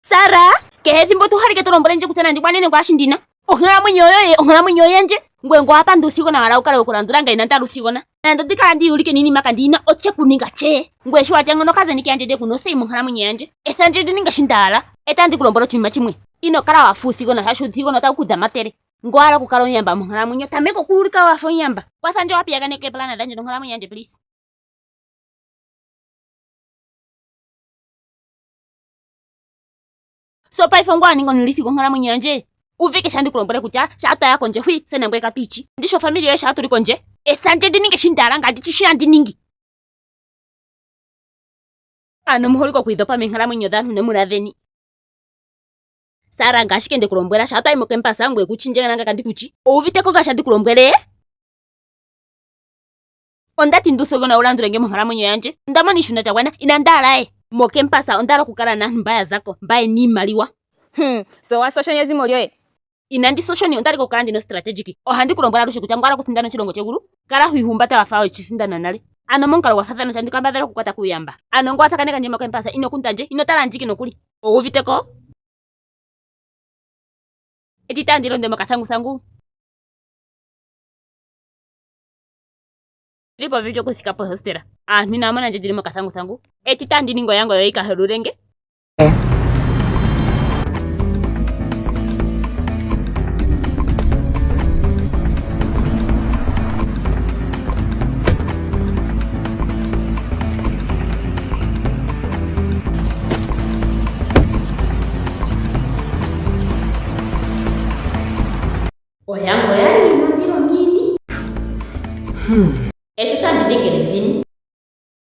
Sara, kehe ethimbo tu halike to lombwele ndje kutya nandi gwanene ngaashi ndina. Onkalamwenyo yoye, onkalamwenyo yandje. Ngoye ngo wa panda uuthigona wala wu kale wokulandula ngaye inandi hala uuthigona. Nando ndi kala ndi iyulike niinima kandi yina otye ku ninga tye. Ngoye sho wa tya ngono kazeni keyandje ndee kuna osei monkalamwenyo yandje. Etha ndje ndi ninge shi nda hala. Etandi ku lombwele oshinima shimwe. Ino kala wa fa uuthigona shaashi uuthigona otawu ku dhamatele. Ngo wa hala okukala omuyamba monkalamwenyo, tameka okuulika wa fa omuyamba. Kwatha ndje waa piyaganeke eepulana dhandje nonkalamwenyo yandje please. So paife ongoye wa ninga omulithi gwonkalamwenyo yandje? Uvike sho andi ku lombwele kutya shaa twa ya kondje hwi, tse nangweye katu ichi. Ndishi ofamili yoye shaa tu li kondje. Etha ndje ndi ninge shi nda hala ngandi shi shi andi ningi. Ano omu holike okwiidhopa meenkalamwenyo dhaantu nemula dheni. Sara, ngaashi nde ku lombwela shaa twa yi mokempasa ngoye ku chi ndje nangame kandi ku chi. Owu uvite ko ngaa sho andi ku lombwele? Onda tindi uuthigona wu landule nge monkalamwenyo yandje. Onda mona iishuna lya gwana, inandi hala ye. Mokempasa onda hala okukala naantu mba ya za ko, mba ye na iimaliwa. Hum, so wa soshoni ezimo lyoye? Inandi soshoni, onda li kokukala ndi na ostrategic. Ohandi ku lombwele alushe kutya ngele owa hala okusindana oshilongo shegulu, kala ho ihumbata wa fa we shi sindana nale. Ano momukalo gwa faathana osho andi kambadhala okukwata kuuyamba. Ano ngele owa tsakaneka ndje mokempasa, ino kunda ndje, ino tala ndjike nokuli. Owu uvite ko? Etitano ndi londe mokathanguthangu. Ndi popepi okuthika pohostela. Aantu inaa mona ndje ndili mokathanguthangu. Etitano ndi ninge oyango yo yi ka helule nge. Oyango oyali yina ondilo ngiini? Eto tandi dhengele Benny.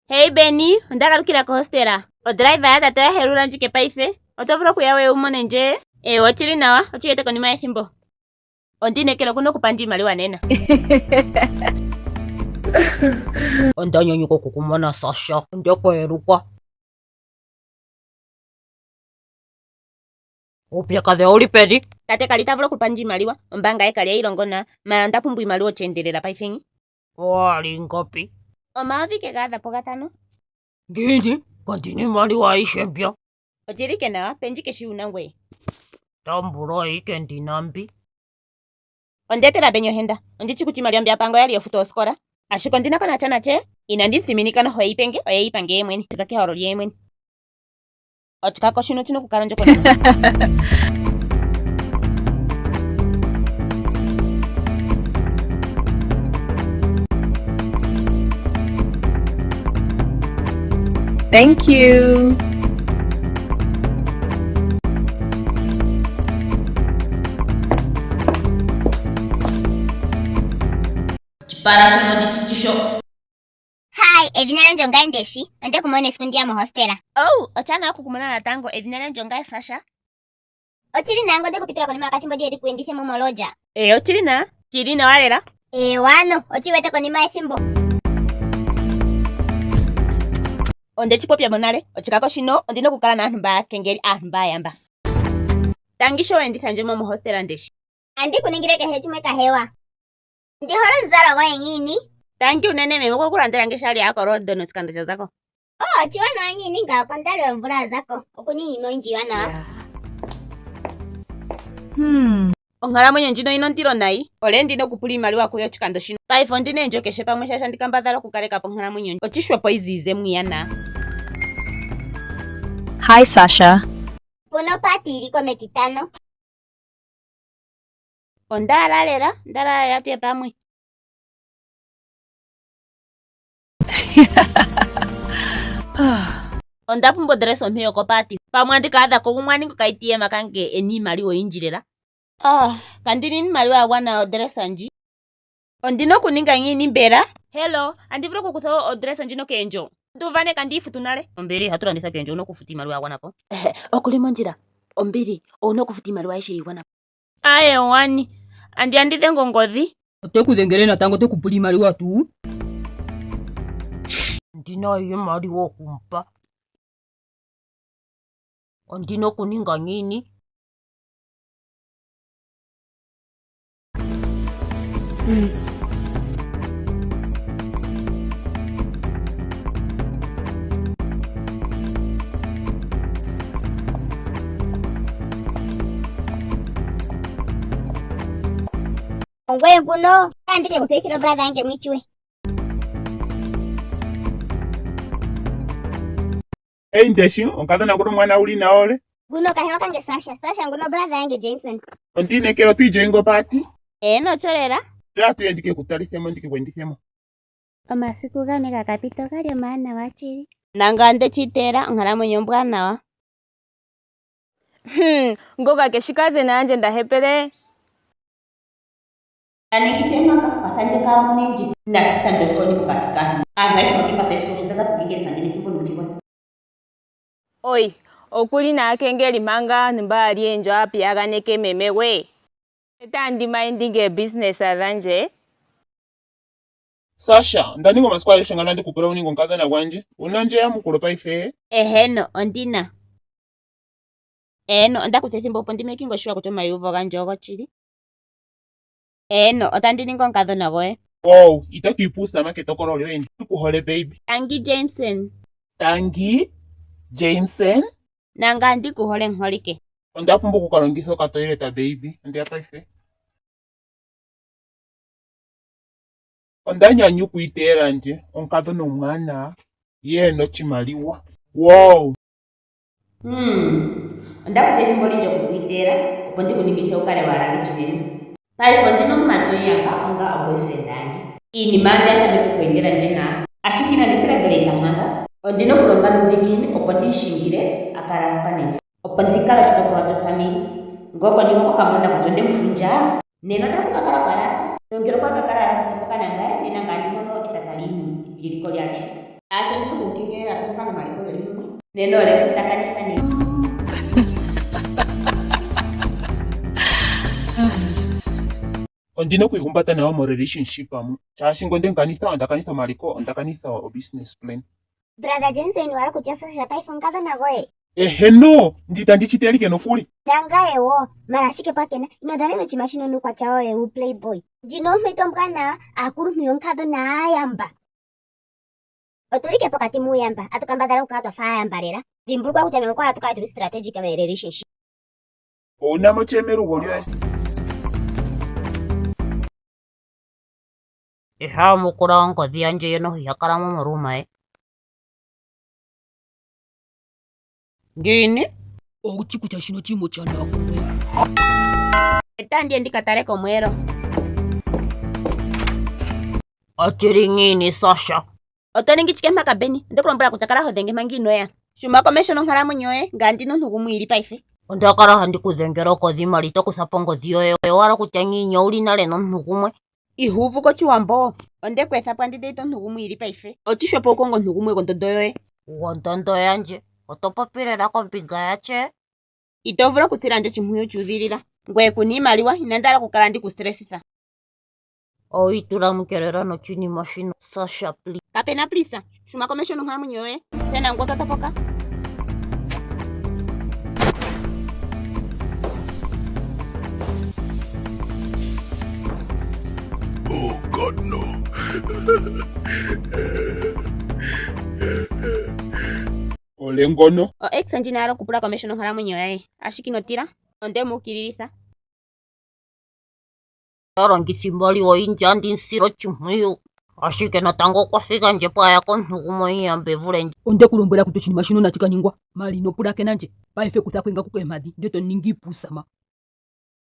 Hey Benny, onda galukila kohostela. Odriver yatate oya helula ndjike paife. Oto vulu okuya wuye wu mone ndje? Eewa oshili nawa, ochi wete konima yethimbo. Ondi inekela okuna okupa ndje iimaliwa nena. Onda nyanyukwa oku ku mona Sasha. Onde ku yelukwa. Uupyakadhi owu li peni? Tate kali ta vulu okupa ndje iimaliwa. Ombaanga ye kali hayi longo na. Mala onda pumbwa iimaliwa osheendelela paife ngi. Owa li ingapi? Omayovi ke ga adha pugatano. Ngiini? Kandi na iimaliwa ayihe mbyo. Oshi li ke nawa, pe ndje ike shi wu na ngweye. Tambula ayike ndi na mbi. Onda etela Benny ohenda. Ondi shi kutya iimaliwa mbi a pa nge oya li yofuta osikola. Ashike ondi na ko nasha natye. Inandi mu thiminika noho eyi pe nge, oye yi pa nge ye mwene. Sha za kehalo lye mwene. Oshikako shino oshi na okukala ondjokonona. Thank you. Oshipala shono ndi tshi sho. Hi, edhina lyandje ongaye ndeshi. Onde ku mona esiku ndiya mohostela. Oh, oshaanawa oku ku mona natango. Edhina lyandje ongaye Sasha. Ochili naa ngo nde ku pitila konima yokathimbo ndiye ndi ku endithe mo molodja. Ee, ochili naa. Chili nawa lela. Eewa ano, ochi wete konima yethimbo. Onde chi popya mo nale. Oshikako shino ondi na okukala naantu mba aakengeli, aantu mba aayamba. Tangi sho wa enditha ndje mo mohostela ndeshi. Andi ku ningile kehe chimwe kahewa. Ndi hole omuzalo goye ngiini? Tangi unene meme okwe ku landela nge sha li a koLondon oshikando sha za ko. Oh, ochiwanawa ngiini ngawo kondalo yomvula ya za ko. Oku na iinima oyindji iiwanawa. Hmm. Onkalamwenyo ndjino oyina ondilo nayi. Olye ndi na okupula iimaliwa kuye oshikando shino? Paife ondi na eendjo keshe pamwe shaashi andi kambadhala okukaleka po onkalamwenyo ndji. Otshishwepo izize mwiya na. Hi Sasha. Puna opaati yi li ko metitano. Onda hala lela, onda hala lela tuye pamwe. Onda pumbwa odress ompe yokopaati. Pamwe andi ka adha ko gumwe a ninga okaATM kange e na iimaliwa oyindji lela. Ah, kandi na iimaliwa ya gwana odress ndji. Ondi na okuninga ngiini mbela? Hello, andi vulu okukutha odress ndjino keendjo? Ndu uvaneka ndi yi futu nale. Ombili, ihatu landitha keendjo, owu na okufuta iimaliwa ya gwana po. Oku li mondjila. Ombili, owu na okufuta iimaliwa ayihe yi gwana po. Aye wani, andi andi dhenge ongodhi. Ote ku dhengele natango ote ku pula iimaliwa tuu? Ondina iimaliwa okumupa. Ondina okuninga ngiini? Ongweye nguno. Andike kutseyithila brother yange mwichiwe. Ei ndeshi, onkadhona nguno omwana uli naole. Nguno kahewa kange Sasha. Sasha nguno brother yange Jameson. Ondiinekela otwi joinga opaati. Eeno ocholela. Atu ndike kutalithemo ndike kwendithemo. Omasiku gane ga kapita ogali omawanawa shili. Nanga onde chiiteela onkalamwenyo ombwanawa. Ngoka keshi kazena yandje nda hepele. Tandi tye mpaka, kwatha ndje kaamone ndje. Inaa sitha ndje ohoni mokati kaantu. Aantu ayehe mokempasa yetu osho nda za kukengeleka ndje nethimbo nuuthigona. Oi, okuli naakengeli manga aantu mba ya li yendje a piyaganeke meme gwe. Otandi minding eebusiness dhandje. Sasha, onda ninga omasiku agehe ngano andi ku pula wu ninge omukadhona gwandje. Owu na ndje eyamukulo paife? Eheno, ondi na. Eeno, onda kutha ethimbo opo ndi making sure kutya omaiyuvo gandje ogoshili. Eeno, otandi ningi omukadhona goye. Wow, itatu ipe uusama ketokolo lyoye. Ondi ku hole baby. Tangi Jameson. Tangi Jameson. Nangame ondi ku hole muholike. Onda pumbwa oku ka longitha okatoilet baby. Ondeya paife. Onda nyanyukwa iteela ndje omukadhona omwaanawa ye ena oshimaliwa. Wow! Hmm. Onda kutha ethimbo olindji oku ku iteela opo ndi ku ningithe wu kale wa hala ndje shinene. Paife ondi na omumati omuyamba onga oboyfriend yandje. Iinima yandje oya tameke oku endela ndje nawa. Ashike inandi celebrate manga. Ondi na okulonga nuudhiginini opo ndi mu shingile a kale a hokane ndje. Opo ndi kale oshitopolwa shofamili. Ngele konima okwa ka mona kutya onde mu fundja, nena otaku ka kala kwa laata. Nongele okwa ka kala a hala okutopoka nangaye, nena ngaye andi mono etata lyeliko lye alihe. Shaashi ondi na oku mu kengelela tu hokane omaliko ge li mumwe. Nena olye ngu ta kanitha nena? Ondi na okwiihumbata nawa morelationship mu, shaashi ngele onde mu kanitha, onda kanitha omaliko, onda kanitha obusiness plan. Brother Jensen wala kutya Sasha paife omukadhona goye. Eheno, ndi tandi shi telike nokuli. Nangaye wo, mara ashike pwakena, ino dhanena oshinima shino nuukwatya woye wuu-playboy. Ndjino ompito ombwanawa, aakuluntu yomukadhona aayamba. Otu li ke pokati muuyamba, atu kambadhala okukala twa fa aayamba lela. Dhimbulukwa kutya meme okwa hala tu kale tu li strategic me-relationship. Owu na mo tye melugo lyoye? Iha yamukula ongodhi yandje ye noho iha kala mo morooma ye. Ngiini? Owuchi kutya shino oshinima oshiwanawa kungoye. Otandi ya ndi ka tale komweelo. Otshili ngiini Sasha? Oto ningi chike mpaka Benny? Onde ku lombwela kutya kala ho dhenge manga inoo ya. Shuma komesho nonkalamwenyo yoye, ngame ndi na omuntu gumwe ili paife. Onda kala handi ku dhengele okodhi mali ito kutha po ongodhi yoye. Owala kutya ngiini owuli nale nomuntu gumwe. Ihu uvu ko Oshiwambo? Onde ku etha po andi date omuntu gumwe ili paife. Otshihwepo wu konge omuntu gumwe gondondo yoye. Gondondo yandje? Oto popi lela kombinga yatye? Ito vulu okusila ndje oshimpwiyu shu udhilila. Ngoye ku na iimaliwa, inandi hala okukala ndi ku stressitha. Owi itula mukelela nochinima shino. Sasha, please. Kape na please. Shuma komesho nonkalamwenyo yoye. Tse nangoye otwa topoka. Oh God, no. Ole ngono. O ex ndjino ya hala okupula komesho nonkalamwenyo yaye. Ashike ino tila. Onde mu ukililitha. Alongitha iimaliwa oyindji andi musile oshimpwiyu. Ashike natango okwa thiga ndje po aya komuntu gumwe omuyamba e vule ndje. Onde ku lombwela kutya oshinima shino inashi ka ningwa. Mali ino pulakena ndje. Paife kutha ko engaku koompadhi ndele to ningi iipuusama.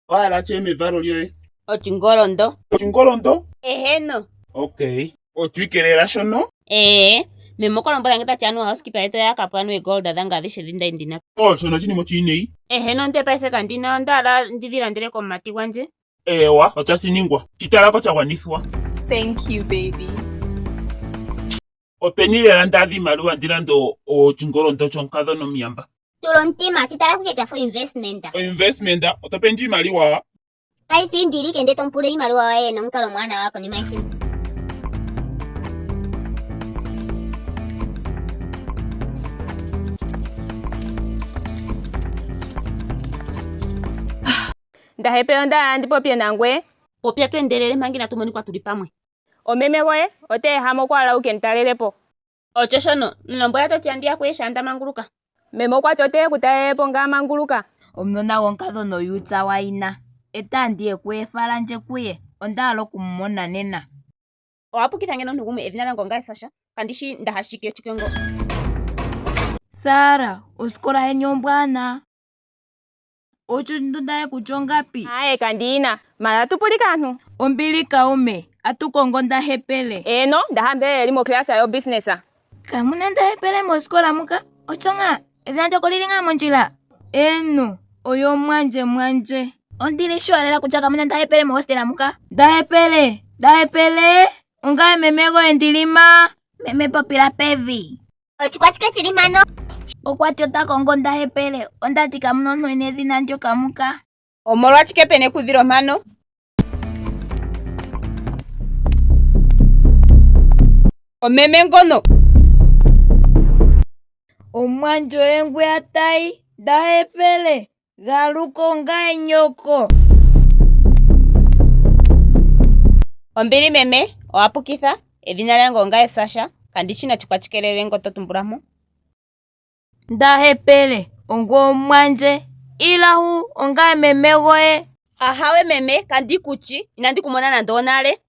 Owa hala tye mevalo lyoye? Ochingolondo. Ochingolondo? Eheno. Okay. Otwiikelela shono? Ee. Meme okwa lombwela ndje ta ti anuwa housekeeper yetu oya yaka po anuwa eegold dhange adhishe dhi ndali ndina. Oh, shono oshinima oshiineyi. Eheno ndele paife kandina onda hala ndi dhi landele komumati gwandje. Eewa, otashi ningwa. Shi tala ko sha gwanithwa. Thank you, baby. Openi lela nda adha iimaliwa ndi lande oshingolondo shomukadhona omuyamba? Tula omutima, shi tala kutya for investment. Oinvestment, oto pe ndje iimaliwa? Paife indilike ndele to mu pula iimaliwa waye nomukalo omwaanawa konima yethimbo. Ndahepe onda hala ndi popye nangweye. Popya tu endelele manga inatu monikwa tu li pamwe. Omeme goye ote ehama okwa hala wu ke mu talele po. Osho shono, mu lombwela to ti andi ya kuye shaa nda manguluka. Meme okwa ti ote ku talele po nga a manguluka. Omunona gomukadhona oyuutsa wayina. Etandi ye kuye fala ndje kuye. Onda hala oku mu mona nena. Owa pukitha nge nomuntu gumwe edhina lyange ongaye Sasha. Kandi shi nda hashike chike ngo. Sara, osikola yeni ombwaana. Otjundunda yekutya ongapi? Aaye kandi yi na. Mara atu puli kaantu. Ombili kaume, atu kongo Ndahepele. Eeno, Ndahambele eli moclass yo business. Kamu na Ndahepele mosikola muka, otsho ngaa? Edhina ndyoka oli li ngaa mondjila? Eeno, oye omwandje mwandje. Ondi li sure lela kutya kamu na Ndahepele mohostela muka. Ndahepele! Ndahepele! Ongaye meme goye Ndilima. Meme popila pevi. Ochikwachike chili mpano? Okwa ti ota kongo Ndahepele. Onda ti kamu na omuntu e na edhina ndyoka muka. Omolwachike pena ekudhilo mpano? Omeme ngono. Omwandje oye ngwiya tayi, Ndahepele, galuka ongaye nyoko. Ombili meme, owa pukitha. Edhina lyange ongaye Sasha, kandi shi nachikwachike ngo to tumbula mpo. Ndahepele, ongoye omumwandje. Ila hu, ongaye meme goye. Ahawe meme, kandi ku shi, inandi ku mona nando onale.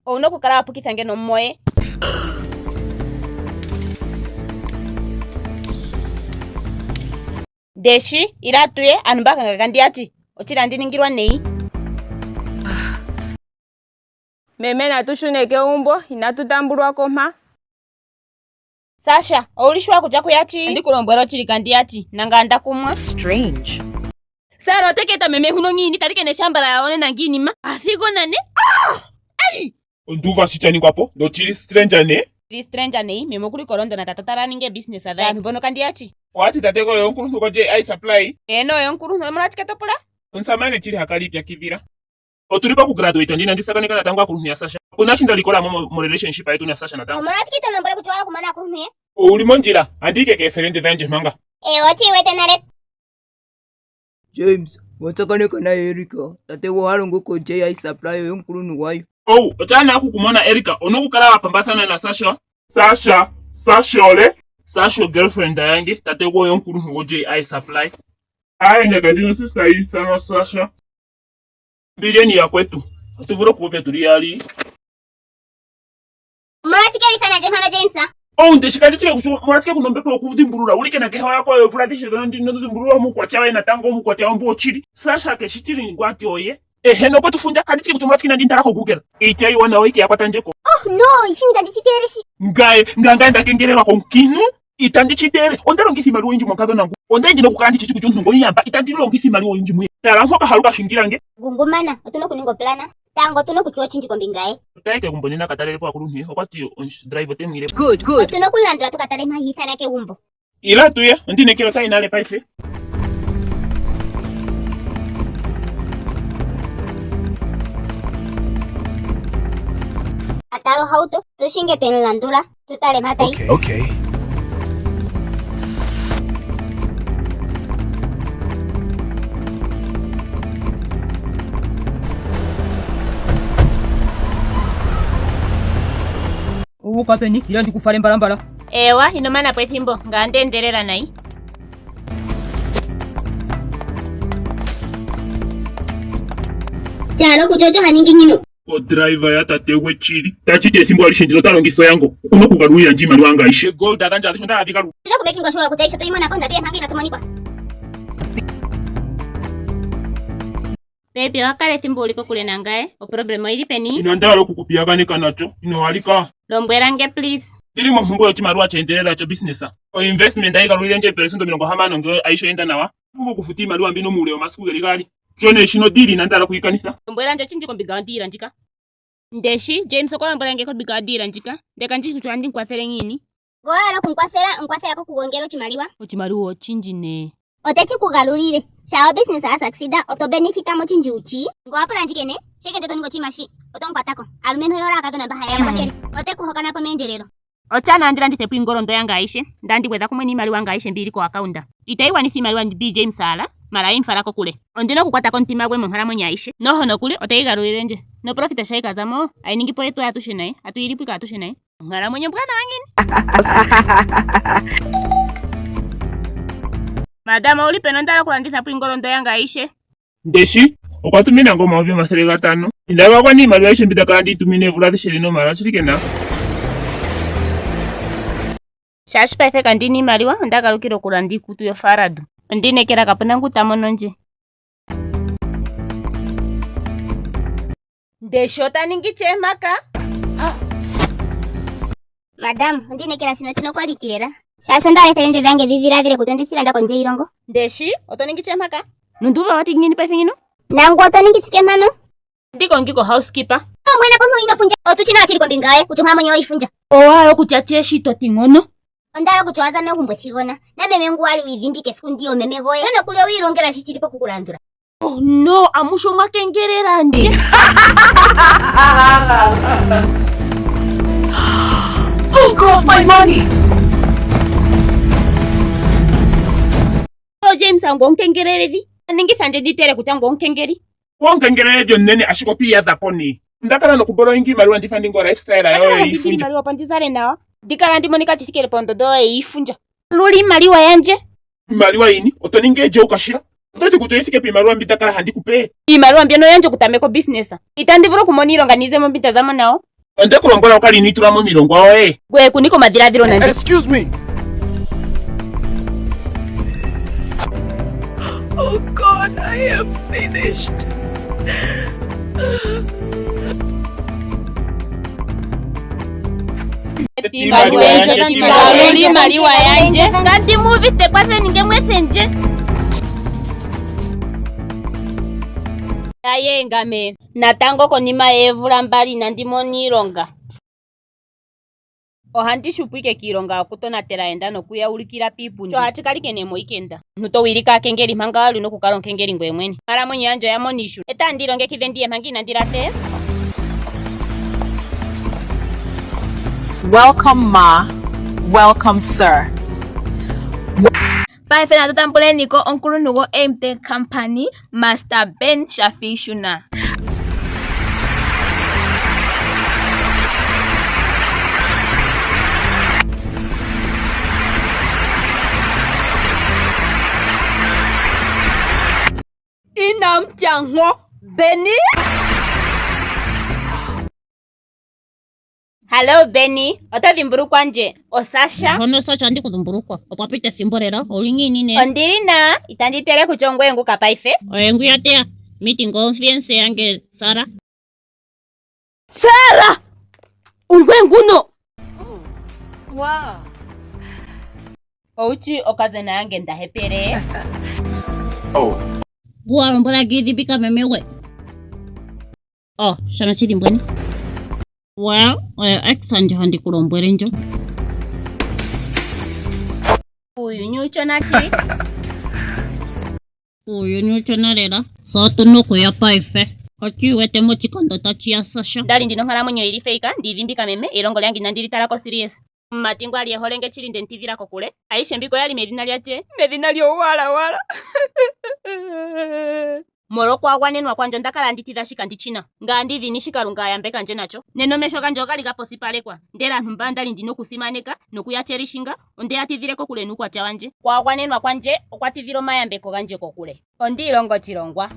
Owu na okukala wa pukitha nge nomumoye. Ndeshi, ila tuye, aantu mbaka nga kandi ya shi. Otshili andi ningilwa neyi. Meme natu shune kegumbo, inatu tambulwa ko mpa. Sasha, ouli sure kutya ku ya shi? Andi ku lombwela ochili kandi ya shi, nanga anda kumwa. Strange. Sara ote ke eta meme huno ngiini tali kene shambala yawo nena ngiini ma athigona ne Onduuva shi cha ningwa po nochili stranger ne. Chili stranger nei meme okuli ko London ta totala a ninge business dhaye. Aantu mbono kandi ya shi. Owati tate goye omukuluntu go JI Supply? Eeno oye omukuluntu omolwashike to pula? Omusamane chili ha kala iipyakidhila. Otuli poku graduate ndi inandi tsakaneka natango aakuluntu ya Sasha. Opuna shi nda likola mo mo relationship yetu na Sasha natango. Omolwashike ito lombwele kutya owa hala okumona aakuluntu ye? Ouli mondjila, andi yi keefelende dhandje manga. Eewa, otshi iwete nale. James, owa tsakaneka naye Erika, tate gwe oha longo ko JI Supply oye omukuluntu gwayo. Owu, otya oku ku mona Erika, owu na okukala wa pambathana na Sasha. Sasha, Sasha ole? Sasha ogirlfriend yange, tate gwe oye omukuluntu go JI Supply. Aye, ngaka ndino sister yi ithanwa Sasha. Mbileni yakwetu, otu vule okupopya tu li yaali. Omolwashike wi ithana ndje mpano James? Ou ndeshi kandi chike kushu omolwashike kuna ombepo yokudhimbulula ulike na kehe wako yoomvula adhihe dhono ndi nodhimbulula omukwatya waye natango omukwatya wombu ochili Sasha keshi chili ngwati oye ehe nokwe tu fundja kandi chike kutya omolwashike inandi ntala ko Google iitya iiwanawa oyike ya kwata ndje ko Oh no, ishini tandi chiteele shi. Ngaye ngangaye nda kengelelwa komukiintu Itandi shi teele. Onda longitha iimaliwa oyindji momukadhona ngu. Onda li ndi na okukala ndi shi shi kutya omuntu ngo omuyamba itandi longitha iimaliwa oyindji muye. Tala mpoka haluka shingila nge. Ngungumana, otu na okuninga oplana. Tango otu na okutseya oshindji kombinga ye. Ota yi kegumbo nena a ka talele po aakuluntu ye. Okwa ti omudraiva ote mu ile po. Good, good. Otu na okulandula tu ka tale mpa hi ithana kegumbo. Ila tu ye. Ondi inekela ota yi nale paife. A tala ohauto, tu shinge twe mu landula. Tu tale mpa tayi. Okay. Okay. Uka peni, ila ndikufale mbalambala. Ewa, ino mana po ethimbo, ngame nde endelela nayi. Tyalo kutya ocho ha ningi ngino. Odriver ya tate gwe chili. Tachi ti ethimbo alishe ndino ota longitha oyango. Okuna okugalulila ndje iimaliwa yange ayishe. Gold a gandja adhihe onda hala dhi galulwe. Tuna ku making sure kutya isho toyi mona ko ndatu ye manga inatu monikwa. Baby, owa kala ethimbo uli kokule nangaye. Oproblema oyili peni? Inandi hala oku ku piyaganeka nacho. Ino halika. Lombwela nge please. Ondili mompumbwe yochimaliwa che endelela cho business. O investment ayi galulile ndje eepelesenda 60 ngele ayishe oya enda nawa. Pumbwa okufuta iimaliwa mbino muule womasiku geli gaali. John shino deal inandi hala okuyikanitha. Lombwela ndje oshindji kombinga yondiila ndjika. Ndeshi, James okwa lombwela nge kombinga yondiila ndjika, ndele kandi shi kutya ohandi mu kwathele ngiini. Ngo wa hala okumukwathela, mu kwathela kokugongela oshimaliwa. Oshimaliwa oshindji nee. Ote shi ku galulile. Shaa obusiness ya succeeda, oto benefita mo oshindji wu shi. Ngo wa pula ndjike nee, sheke ndele to ningi oshinima shi, oto mu kwata ko. Aalumentu oye hole aakadhona mba haye ya kwathele. Ote ku hokana po meendelelo. Otya nandi landithe po iingolondo yange ayishe, ndandi gwedha kumwe niimaliwa yange ayishe mbi yi li koakaunda. Itayi gwanitha iimaliwa mbi James a hala, mara oyi mu fala kokule. Ondi na okukwata komutima gwe monkalamwenyo ayishe. Noho nokuli oteyi galulile ndje. Noprofita sho tayi ka za mo, ayi ningi po yetu atushe naye, atu yi li po ike atushe naye. Onkalamwenyo ombwanawa ngiini? Madam, owu li peni? Onda hala okulanditha po iingolondo yange ayishe. Ndeshi, okwa tumina nge 500,000. Inda gwana iimaliwa ayihe mbi nda kala ndi tumine eemvula adhihe dhino mara oshili ke na. Shaashi paife kandi na iimaliwa, onda galukila okulanda iikutu yofaradu. Ondi inekela kapu na ngu ta mono ndje. Ndeshi ota ningi tye mpaka? Madam, ondi inekela shino chino quality lela. Shaashi onda ethele ndi dhange dhi dhiladhile kutya ondi shi landa kondje yiilongo. Ndeshi oto ningi tye mpaka? Nonduuva wati ngiini paife ngino? Nangu oto ningi chike mpano? Ndiko ngiko housekeeper. Omwena po ino fundja. Otu china chili kombinga yoye kutya onkalamwenyo yoye ifundja. Owa hala okutya tye shi to ti ngono? Onda hala okutya owa za megumbo ethigona. Nameme ngu wa li wi idhimbike esiku ndiya omeme goye. Nonokuli owi ilongela shi chili poku ku landula. Oh no, amushe omwa kengelela ndje. Oh God, my money! Oh James angu onkengeleledhi. Ningitha ndje ndi tele kutya ngu onkengeli. Onkengeleledi onene ashike otwi iyadha po nee. Onda kala nokuboloinga iimaliwa ndi fa ndi ngo lifestyle Onda yoye kala handi dhili yiifundja. iimaliwa opo ndi zale nawa. Ndi kala ndi monika shi thikile pondondo yoye yiifundja. Lula iimaliwa yandje. Iimaliwa yini? Oto ningi eje ukashila? Oto ti kutya oyi thike piimaliwa mbi nda kala handi ku pe? Iimaliwa mbyono oyandje okutameka obusiness. Itandi vulu okumona iilonga niizemo mbi nda za mo nayo. Onde ku lombwela wu kale inoo itula mo miilongwa yoye. Ngoye ku nika omadhiladhilo nande. Excuse me. Oh God, I am finished. Iimaliwa yandje, iimaliwa yandje. Kandi mu uvite kwatheni nge mwethe ndje. Aye ngame natango konima yeemvula mbali inandi mona iilonga. Ohandi shupu ike kiilonga yokutonatela aayenda nokuya ulikila piipundi. Sho ohachi kala ike nee moikenda. Omuntu to wilike aakengeli manga wa li nokukala omukengeli ngoye mwene. Onkalamwenyo yandje oya mona iishuna. Etandi ilongekidhe ndiye manga inandi lathe. Welcome ma, welcome sir. Paife natu tambuleni ko omukuluntu go-Aimtech Company, Master Ben Shafiishuna. Inamutya nko Benny. Hallo Benny, oto dhimbulukwa ndje? OSasha. Hono Sasha andi ku dhimbulukwa. Opwa pita ethimbo lela. Ouli ngiini ne? Ondili na, itandi tele kutya ongoye nguka paife. Oye ngwiya teya. Meeting ofiance yange Sara. Sara! Ongoye nguno! Wow. Ouchi okazona yange nda hepele. Oh. Guwa lombwela giidhimbika meme gwe. Oh, shono shi dhimbweni. Well, oyo ex ndjo handi ku lombwele ndjo. Uuyuni uuchona shili. Uuyuni uuchona lela. So otu na okuya paife. Otu iwete mochikondo tachi ya Sasha. Ndali ndina onkalamwenyo yili fake, ndiidhimbika meme, elongo lyange inandi li tala ko serious. Omumati ngu a li e hole nge shili nde mu tidhila kokule. Ayihe mbika oya li medhina lyalye? Medhina lyowalawala. Molwokwaagwanenwa kwandje onda kala handi tidha shika ndi shi na, ngame ndi dhini shi Kalunga a yambeka ndje nasho. Nena omeho gandje oga li ga posipalekwa, ndele aantu mba nda li ndi na okusimaneka noku ya cherishinga, onde ya tidhile kokule nuukwatya wandje. Okwaagwanenwa kwandje okwa tidhile omayambeko gandje kokule. Ondi ilongo oshilongwa.